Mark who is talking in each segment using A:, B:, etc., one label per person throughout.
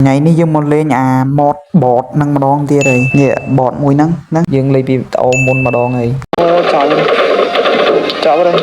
A: ថ្ងៃនេះយើងមកលេងអា mod bot ហ្នឹងម្ដងទៀតហើយនេះ bot មួយហ្នឹងណាយើងលេងពីវីដេអូមុនម្ដងហើយ
B: អូចោលចោលហើយ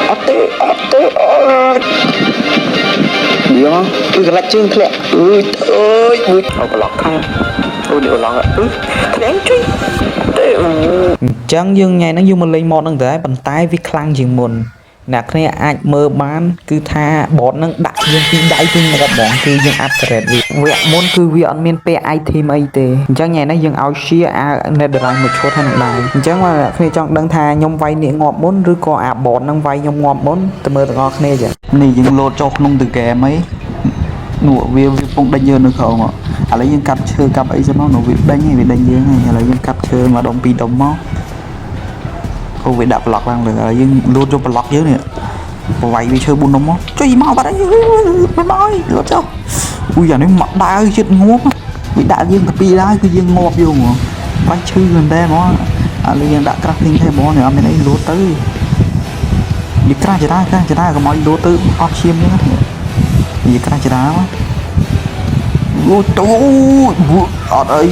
B: អត់ទេអត់ទេអត់វាមកគឺកន្លាច់ជើងធ្លាក់អើយអើយអើយអូប្លុកខាងអូនេះប្លុកអឺធ្លាក់ជួយទេអូ
A: អញ្ចឹងយើងថ្ងៃហ្នឹងយើងមកលេង mod ហ្នឹងដែរប៉ុន្តែវាខ្លាំងជាងមុនអ្នកគ្នាអាចមើលបានគឺថា bot ហ្នឹងដាក់យើងពីដៃគឺងាប់ហ្មងគឺយើង upgrade វាវគ្គមុនគឺវាអត់មានពាក់ item អីទេអញ្ចឹងថ្ងៃនេះយើងឲ្យ share អា netherite មួយឈុតហើយនឹងដែរអញ្ចឹងបើអ្នកគ្នាចង់ដឹងថាខ្ញុំវាយនាគងាប់មុនឬក៏អា bot ហ្នឹងវាយខ្ញុំងាប់មុនទៅមើលទាំងអស់គ្នាចឹង
B: នេះយើងលោតចុះក្នុងទៅហ្គេមអីនោះវាវាពងដេញយើងនៅក្រោមឥឡូវយើងកាប់ឈើកាប់អីសិនមកនោះវាដេញហើយវាដេញយើងហើយឥឡូវយើងកាប់ឈើមួយដុំពីរដុំមកអូវាដាក់ប្លុកឡើងលើឥឡូវយើងលោតយកប្លុកយើងនេះបវាយវាឈើ4ដុំមកចុយមកបាត់ហើយមិនមកហើយលោតចុះអ៊ុយអានេះមកដើរចិត្តងាប់វាដាក់យើងទៅពីរដើរគឺយើងងាប់យកហ្មងបាច់ឈឺមែនតើហ្មងឥឡូវយើងដាក់ crafting table នេះអត់មានអីលោតទៅវាក្រាស់ចរាក្រាស់ចរាកុំឲ្យលោតទៅអស់ឈាមចឹងណាវាក្រាស់ចរាមកអូតូអត់អី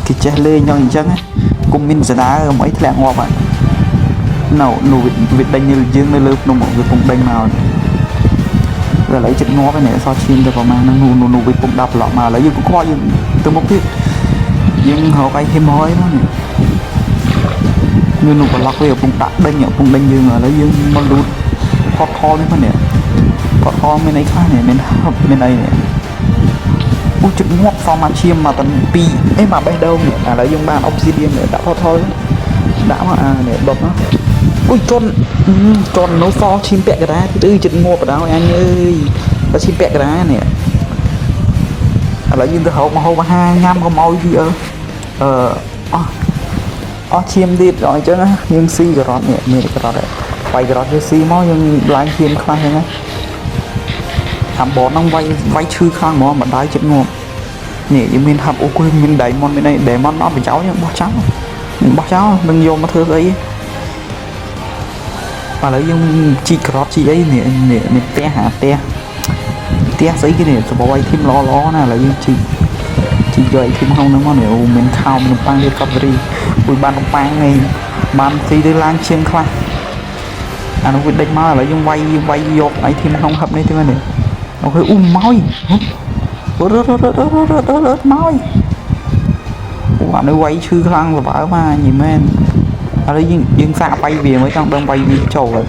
B: គេចេះលេងយ៉ាងអញ្ចឹងគុំមានសដាកុំអីធ្លាក់ងាប់ហើយណៅនោះវាដេញយើងនៅលើភ្នំវាពងដេញមកវាឥឡូវចិត្តងាប់ហើយនេះសល់ឈាមទៅប្រហែលហ្នឹងនោះនោះវាពងដាក់ប្លុកមកឥឡូវយើងក៏ខ្វល់យើងទៅមុខទៀតយើងរក item ហើយមកនេះ មាននោះប្លុកវាកំពុងដាក់ដេញកំពុងដេញយើងឥឡូវយើងមកលូត portal នេះមកនេះ portal មានអីខ្លះនេះមានហឹបមានអីនេះអូចិត្តងាប់សមមកឈាមមកតាពីរអេមកបេះដូងនេះឥឡូវយើងបាន obsidian នេះដាក់ portal ដាក់មកអានេះដុតមកអុយជន់ជន់នោះសល់ឈាមពាក់កណ្ដាលទៀតអឺចិត្តងាប់បណ្ដោយអញអើយបើឈាមពាក់កណ្ដាលនេះឥឡូវយើងទៅរកមកហូបអាហារញ៉ាំកុំឲ្យវាអឺអស់ អស់ឈាមទៀតដល់អញ្ចឹងណាយើងស៊ីការ៉ុតនេះមានការ៉ុតហើយវាយការ៉ុតវាស៊ីមកយើងឡើងឈាមខ្លះអញ្ចឹងណាអាបតហ្នឹងវាយវាយឈឺខ្លាំងហ្មងម្ដាយចិត្តងាប់នេះយើងមានហាប់អូគួយមាន diamond មានអី diamond អត់ប្រយោជន៍យើងបោះចោលបោះចោលនឹងយកមកធ្វើស្អីឥឡូវយើងជីកការ៉ុតជីកអីនេះនេះមានផ្ទះអាផ្ទះផ្ទះស្អីគេនេះសបោ item ល្អល្អណាស់ឥឡូវយើងជីកជីកយក item ក្នុងហ្នឹងមកនេះអូមានខោមាននំប៉័ងទៀតកប់សេរី អ៊ុយបាននំប៉័ងនេះបានស៊ីទៅឡើងឈាមខ្លះអានោះវាដេញមកឥឡូវយើងវាយវាយយក item ក្នុងហឹបនេះទៅនេះOK អ៊ូមករត់រត់រត់រត់រត់រត់មកអូអានេះវាយឈឺខ្លាំងសបើមកញីមែនឥឡូវយើងយើងសាកវាយវាមើលចង់ដឹងវាយវាចូលហើយ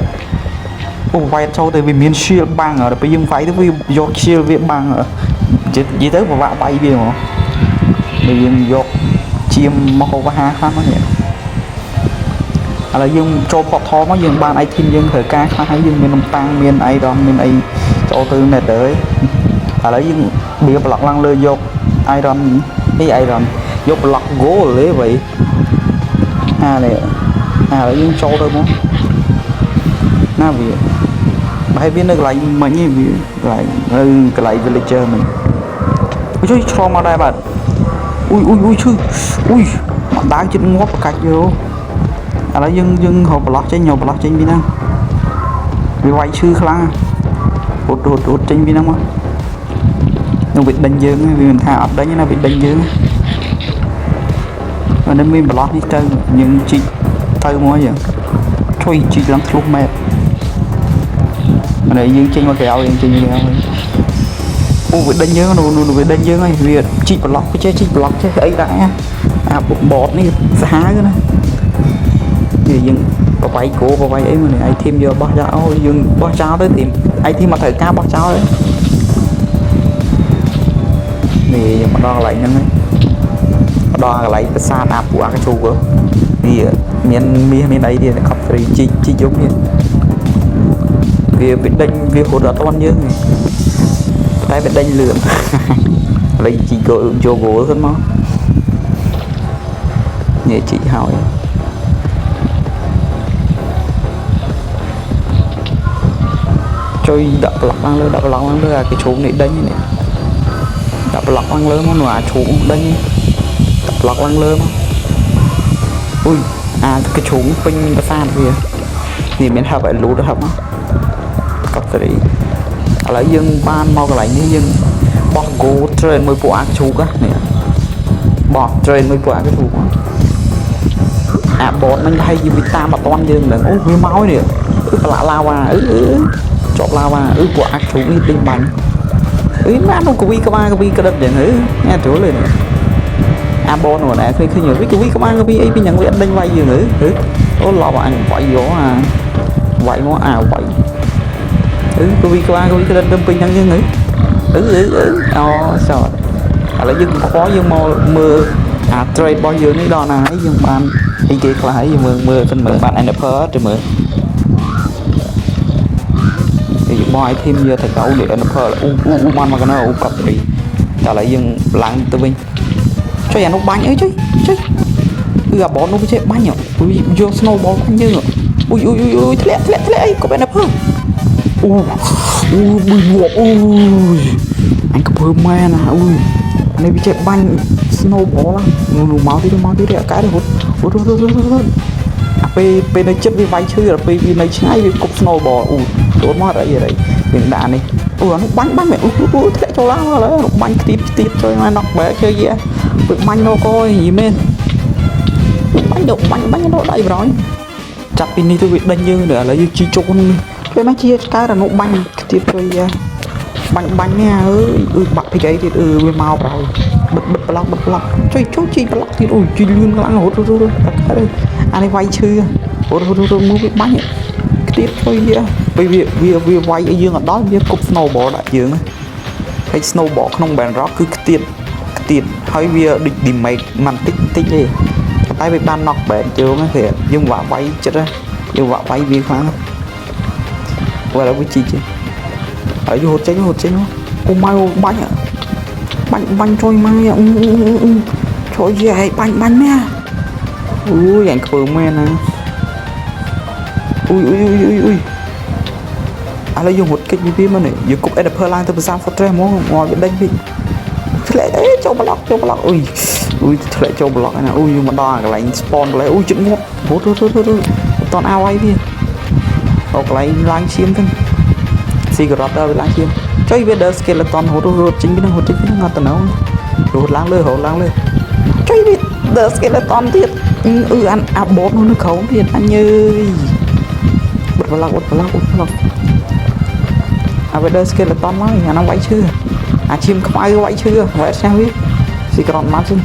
B: អូវាយអត់ចូលទៅវាមាន shield បាំងដល់ពេលយើងវាយទៅវាយក shield វាបាំងនិយាយទៅពិបាកវាយវាហ្មងពេលយើងយក ជាមមកហូបអាហារខ្លះមកនេះឥឡូវយើងចូល portal មកយើងបាន item យើងត្រូវការខ្លះហើយយើងមាននំប៉័ងមានអីដល់មានអីចូលទៅ Nether ឯងឥឡូវយើងបៀប្លុកឡើងលើយក iron អី iron យក block gold ទេវ៉ៃអានេះអាឥឡូវយើងចូលទៅមកណាវាប្រហែលវានៅកន្លែងមិញឯងវាកន្លែងនៅកន្លែង villager មិញអូជួយឆ្លងមកដែរបាទ អ៊ុយអ៊ុយអ៊ុយឈឺអ៊ុយមកដាវចិត្តងាប់ប្រកាច់យកឥឡូវយើងយើងរកប្លោះចេញរកប្លោះចេញពីហ្នឹងវាវាយឈឺខ្លាំងរត់រត់រត់ចេញពីហ្នឹងមកនឹងវាដេញយើងវាមិនថាអត់ដេញណាវាដេញយើងអានេះមានប្លោះនេះទៅយើងជីកទៅមកយើងជួយជីកឡើងធ្លុះម៉ែតអានេះយើងចេញមកក្រៅយើងចេញមកក្រៅ អូវាដេញយើងនោះនោះវាដេញយើងហើយវាជីកប្លុកវាចេះជីកប្លុកចេះអីដែរអា bot នេះសាហាវណានេះយើងបបាយគោបបាយអីមកនេះ item យកបោះចោលអូយើងបោះចោលទៅទី item មកត្រូវការបោះចោលទេនេះយើងមកដល់កន្លែងហ្នឹងហើយមកដល់កន្លែងប្រាសាទអាពួកអាកជូនេះមានមាសមានអីទៀតកប់ស្រីជីកជីកយកនេះវាវាដេញវារត់អត់ទាន់យើងទេ តែវាដេញលឿន ឥឡូវជីកយកគោលសិនមកនេះជីកហើយជួយដាក់ប្លុកឡើងលើដាក់ប្លុកឡើងលើអាគេជ្រូកនេះដេញនេះដាក់ប្លុកឡើងលើមកនោះអាជ្រូកដេញដាក់ប្លុកឡើងលើមកអ៊ុយអាគេជ្រូកពេញប្រាសាទវានេះមានហឹបឲ្យលូតហឹបមកកប់សេរី ឥឡូវយើងបានមកកន្លែងនេះយើង បោះ gold trade មួយពួកអាជ្រូកនេះបោះ trade មួយពួកអាជ្រូកអា bot ហ្នឹងហើយវាតាមអត់តាន់យើងហ្នឹងអូវាមកនេះអឺប្រឡាក់ឡាវ៉ាអឺជាប់ឡាវ៉ាអឺពួកអាជ្រូកនេះដេញបាញ់អឺណានោះកវីក្បាលកវីក្តិតចឹងអឺញ៉ាត្រួលនេះអា bot នោះណែឃើញឃើញវាកវីក្បាលកវីអីពីយ៉ាងវាអត់ដេញវាយយើងអឺអូឡប់អញវាយយកអាវាយមកអាវាយអឺកវីក្បាលកវីក្តិតទៅពេញហ្នឹងយើងអឺអឺអឺអូសតឥឡូវយើងខយើងមកមើលអា trade របស់យើងនេះដល់ណាហើយយើងបានអីគេខ្លះហើយយើងមើលមើលសិនមើលបាន ender pearl ទៅមើលពីបោះ item យកទៅកៅនេះ ender pearl អូអូបានមកកណោអូកប់ត្រីតែឥឡូវយើងឡើងទៅវិញចុយអានោះបាញ់អើយចុយចុយគឺអាបននោះវាចេះបាញ់យក snowball បាញ់យើងអ៊ុយអ៊ុយអ៊ុយធ្លាក់ធ្លាក់ធ្លាក់អីកុំ ender pearl អូអូបុយងាប់អូយអញកពើម៉ែណាអុយអានេះវាចេះបាញ់ snowball នោះនោះមកទៀតមកទៀតកែរត់រត់រត់រត់រត់អាពេលពេលនៅចិត្តវាវាយឈឺដល់ពេលវានៅឆ្ងាយវាគប់ snowball អូរត់មកអីអីវាដាក់នេះអូអានោះបាញ់បាញ់មែនអូអូធ្លាក់ចូលឡើងឥឡូវបាញ់ខ្ទីបខ្ទីបចូលមក knock back ជើយវាបាញ់មកកយយីមែនបាញ់ដល់បាញ់បាញ់ដល់ដៃប្រយចាប់ពីនេះទៅវាដេញយើងឥឡូវយើងជីជុកនេះពេលមកជាកើតអានោះបាញ់ខ្ទៀបជួយបាញ់បាញ់នេះអើយអើយបាក់ភិកអីទៀតអឺវាមកប្រហើយបិទបិទប្លុកបិទប្លុកជួយជួយជីប្លុកទៀតអូយជីលឿនខ្លាំងរត់រត់រត់កើតអានេះវាយឈឺរត់រត់រត់មកវាបាញ់ខ្ទៀបជួយពេលវាវាវាវាយឲ្យយើងអត់ដល់វាគប់ snowball ដាក់យើងហើយ snowball ក្នុង Bedrock គឺខ្ទៀបខ្ទៀបហើយវាដូច damage មិនតិចតិចទេតែវាបាន knock back ជើងហ្នឹងយើងវាក់វាយចិត្តយើងវាក់វាយវាខ្លាំងព្រោះឥឡូវវាជីជហើយយូរចេញហូតចេញអូម៉ៅបាញ់បាញ់បាញ់ជួយម៉ែជួយយេបាញ់បាញ់ម៉ែអូយអញខ្ពើមែនណាអុយអុយអុយអុយឥឡូវយើងរត់គេចពីវាមកនេះយើងគប់ Ender Pearl ឡើងទៅប្រាសាទ Fortress ហ្មងមកវាដេញវិញធ្លាក់អេចូលប្លុកចូលប្លុកអុយអុយធ្លាក់ចូលប្លុកណាអុយយើងមកដល់កន្លែង spawn កន្លែងអុយចិត្តងាប់រត់រត់រត់រត់អត់តអាវ៉ៃវាដល់កន្លែងឡើងឈាមទៅស៊ីការ៉ុតដល់វាឡើងឈាមចុយវាដល់ skeleton រត់រត់ចេញពីហ្នឹងរត់ចេញពីហ្នឹងអត់ទៅណៅរត់ឡើងលើរត់ឡើងលើចុយវាដល់ skeleton ទៀតអឺអានអាបតនោះនៅក្រោមទៀតអញអើយបិទប្លុកបិទប្លុកបិទប្លុកអាវាដល់ skeleton មកអាហ្នឹងវាយឈឺអាឈាមខ្មៅវាយឈឺវាយឈ្នះវាស៊ីការ៉ុតមកសិន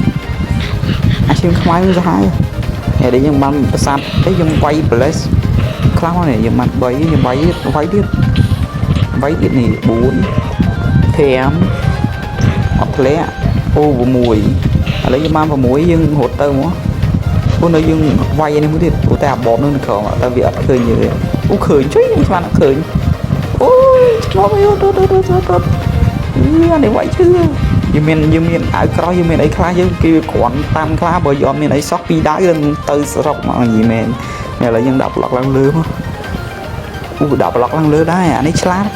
B: អាឈាមខ្មៅសាហាវហើយដែលយើងបានប្រាសាទអីយើងវាយ bless ខ្លះមកនេះយើងបាន3យើងវាយទៀតវាយទៀតវាយទៀតនេះ4 5អត់ធ្លាក់អូ6ឥឡូវយើងបាន6យើងរត់ទៅមកព្រោះនៅយើងវាយនេះមួយទៀតព្រោះតែអាបបនោះនៅក្រោមតែវាអត់ឃើញយើងទេអូឃើញជួយខ្ញុំស្មានអត់ឃើញអូយឆ្លងយទៅទៅទៅទៅអឺអានេះវាយឈឺយើងមានយើងមានអាវក្រោះយើងមានអីខ្លះយើងគេគ្រាន់តាមខ្លះបើយើងអត់មានអីសោះពីរដៅនឹងទៅសរុបមកនិយាយមែនឥឡូវយើងដាក់ប្លុកឡើងលើមកអូដាក់ប្លុកឡើងលើដែរអានេះឆ្លាត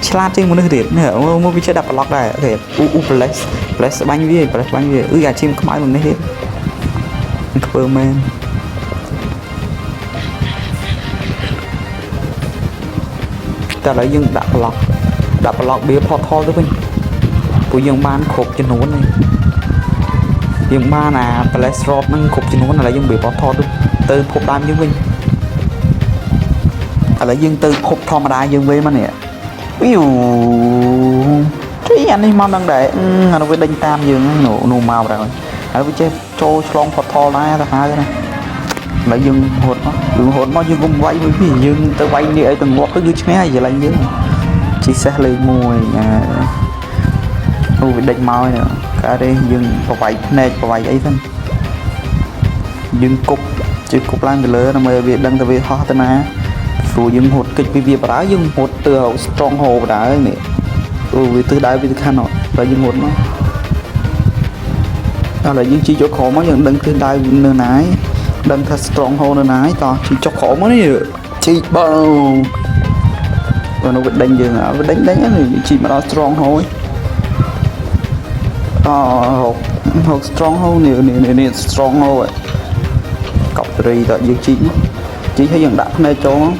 B: ឆ្លាតជាងមនុស្សទៀតនេះមកវាចេះដាក់ប្លុកដែរអូខេអូអូ bless bless បាញ់វា bless បាញ់វាអឺអាឈាមខ្មៅមកនេះទៀតខ្ពើមែនតែឥឡូវយើងដាក់ប្លុកដាក់ប្លុកវា portal ទៅវិញព្រោះយើងបានគ្រប់ចំនួនហើយយើងបានអា blaze rod ហ្នឹងគ្រប់ចំនួនឥឡូវយើងវា portal ទៅទៅភពដើមយើងវិញឥឡូវយើងទៅភពធម្មតាយើងវិញមកនេះអ៊ីវជួយអានេះមកដល់ដែរអានោះវាដេញតាមយើងនោះនោះមកដែរហើយវាចេះចូលឆ្លង portal ដែរទៅហើយណាឥឡូវយើងរត់មកយើងរត់មកយើងកុំវាយមួយពីយើងទៅវាយនេះឲ្យទៅងាប់ទៅគឺឈ្នះហើយច្រឡែងយើងជីសេះលេខ1អាអូវាដេញមកហើយកើតទេយើងប្រវាយភ្នែកប្រវាយអីសិនយើងគប់ជិះគប់ឡើងទៅលើដើម្បីឲ្យវាដឹងថាវាហោះទៅណាព្រោះយើងរត់គេចពីវាបដើយើងរត់ទៅ strong hold បដើនេះអូវាទិសដៅវាទៅខាងនោះដល់យើងរត់មកដល់ហើយយើងជីយកក្រោមមកយើងដឹងទិសដៅនៅណាយដឹងថា strong hold នៅណាយតោះជីចុះក្រោមមកនេះជីបើបើនោះវាដេញយើងវាដេញដេញហ្នឹងជីមកដល់ strong hold អរក strong hold នេះនេះនេះ strong hold កប់ត្រីតយើងជីកជីកហើយយើងដាក់ភ្នែកចូលមក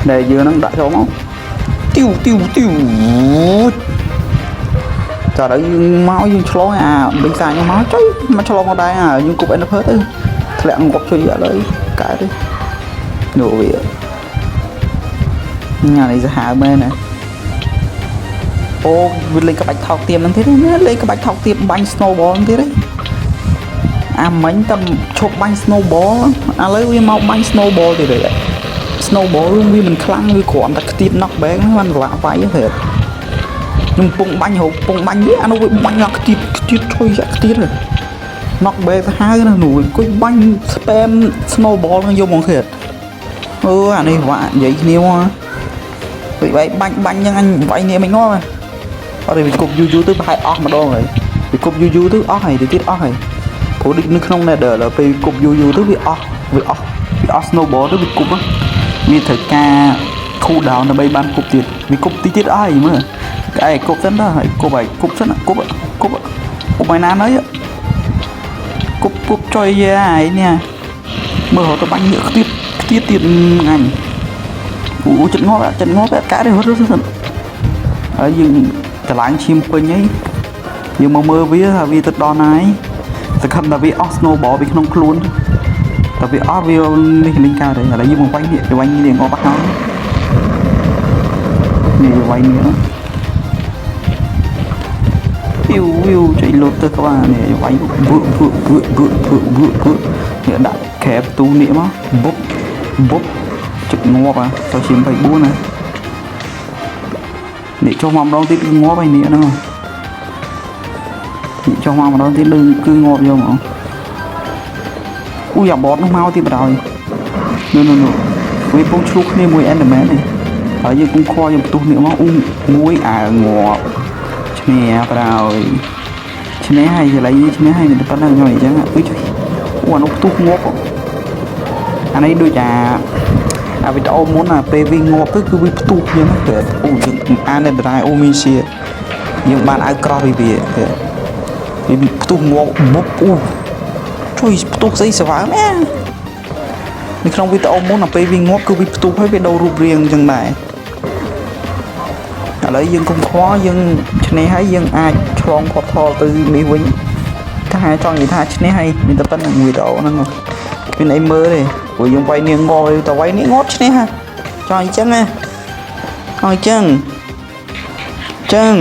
B: ភ្នែកយើងហ្នឹងដាក់ចូលមក ទីវទីវទីវចាឥឡូវយើងមកយើងឆ្លងអាបិសាចហ្នឹងមកចុយមកឆ្លងមកដែរអាយើងគប់ Ender ទៅធ្លាក់ងាប់ជួយឥឡូវកើតទេនោះវាញ៉ានេះសាហាវមែនណាអូវាលេងក្បាច់ថោកទៀមហ្នឹងទៀតណាលេងក្បាច់ថោកទៀមបាញ់ snowball ហ្នឹងទៀតទេអាមិញតែឈប់បាញ់ snowball ឥឡូវវាមកបាញ់ snowball ទៀតទេ snowball វាមិនខ្លាំងវាគ្រាន់តែខ្ទាត knock back ហ្នឹងបានលាក់វាយទេខ្ញុំពងបាញ់រកពងបាញ់វាអានោះវាបាញ់ឡើងខ្ទាតខ្ទាតជួយចាក់ខ្ទាត knock back ទៅហើយណានោះអង្គុយបាញ់ spam snowball ហ្នឹងយកមកទៀតអឺអានេះវាក់និយាយគ្នាមកដូចវាយបាញ់បាញ់ហ្នឹងអញវាយនេះមិនងាប់អត់ទេវាគប់យូរយូរទៅប្រហែលអស់ម្ដងហើយវាគប់យូរយូរទៅអស់ហើយទៅទៀតអស់ហើយព្រោះដូចនៅក្នុង Nether ដល់ពេលគប់យូរយូរទៅវាអស់វាអស់វាអស់ snowball ទៅវាគប់វាត្រូវការ cool down ដើម្បីបានគប់ទៀតវាគប់តិចទៀតអស់ហើយមើលឯងគប់សិនទៅហើយគប់ហើយគប់សិនគប់គប់គប់ឲ្យណានៅគប់គប់ចុយយ៉ាឯនេះមើលរត់ទៅបាញ់នេះខ្ទៀតខ្ទៀតទៀតអញអូចិត្តងាប់ចិត្តងាប់កាក់ទេរត់រត់សិនហើយយើងតម្លើងឈាមពេញហើយយើងមកមើលវាថាវាទៅដល់ណាហើយសង្ឃឹមថាវាអស់ snowball ពីក្នុងខ្លួនតែវាអស់វានេះលេងកើតហើយឥឡូវយើងមកវាយនេះវាយនេះងាប់ហើយនេះវាយនេះវីវវីវចុចលុតទៅក្បាលនេះវាយវឺវឺវឺវឺវឺវឺវឺនេះដាក់ក្រែបទូនេះមកបុបបុបចុចងាប់អាទៅជា24ណានេះចុះមកម្ដងទៀតគឺងាប់ហើយនេះហ្នឹងនេះចុះមកម្ដងទៀតគឺងាប់យកហ្មងអូយ៉ាបតនោះមកទៀតបណ្ដោយនោះនោះនោះវាពងឆ្លុះគ្នាមួយ Enderman នេះហើយយើងគុំខ្វល់យើងផ្ទុះនេះមកអ៊ូមួយអាងាប់ឈ្នះបណ្ដោយឈ្នះហើយកន្លែងនេះឈ្នះហើយមានតែប៉ុណ្្នឹងខ្ញុំអញ្ចឹងអុយជួយអូអានោះផ្ទុះងាប់អានេះដូចអាអាវីដេអូមុនអាពេលវាងាប់ទៅគឺវាផ្ទុះអញ្ចឹងទៅអូយើងអាននៅដដែលអូមីជាយើងបានអាវក្រោះពីវាទៅវាផ្ទុះងាប់បុបអូជួយផ្ទុះស្អីស្វាមែននៅក្នុងវីដេអូមុនដល់ពេលវាងាប់គឺវាផ្ទុះហើយវាដូររូបរាងអញ្ចឹងដែរឥឡូវយើងកុំខ្វល់យើងឈ្នះហើយយើងអាចឆ្លង portal ទៅនេះវិញថាចង់និយាយថាឈ្នះហើយមានតែប៉ុណ្្នឹងវីដេអូហ្នឹងមានអីមើលទេព្រោះយើងវាយនាងងាប់តែវាយនាងងាប់ឈ្នះហ่ะចង់អញ្ចឹងណាអញ្ចឹងអញ្ចឹង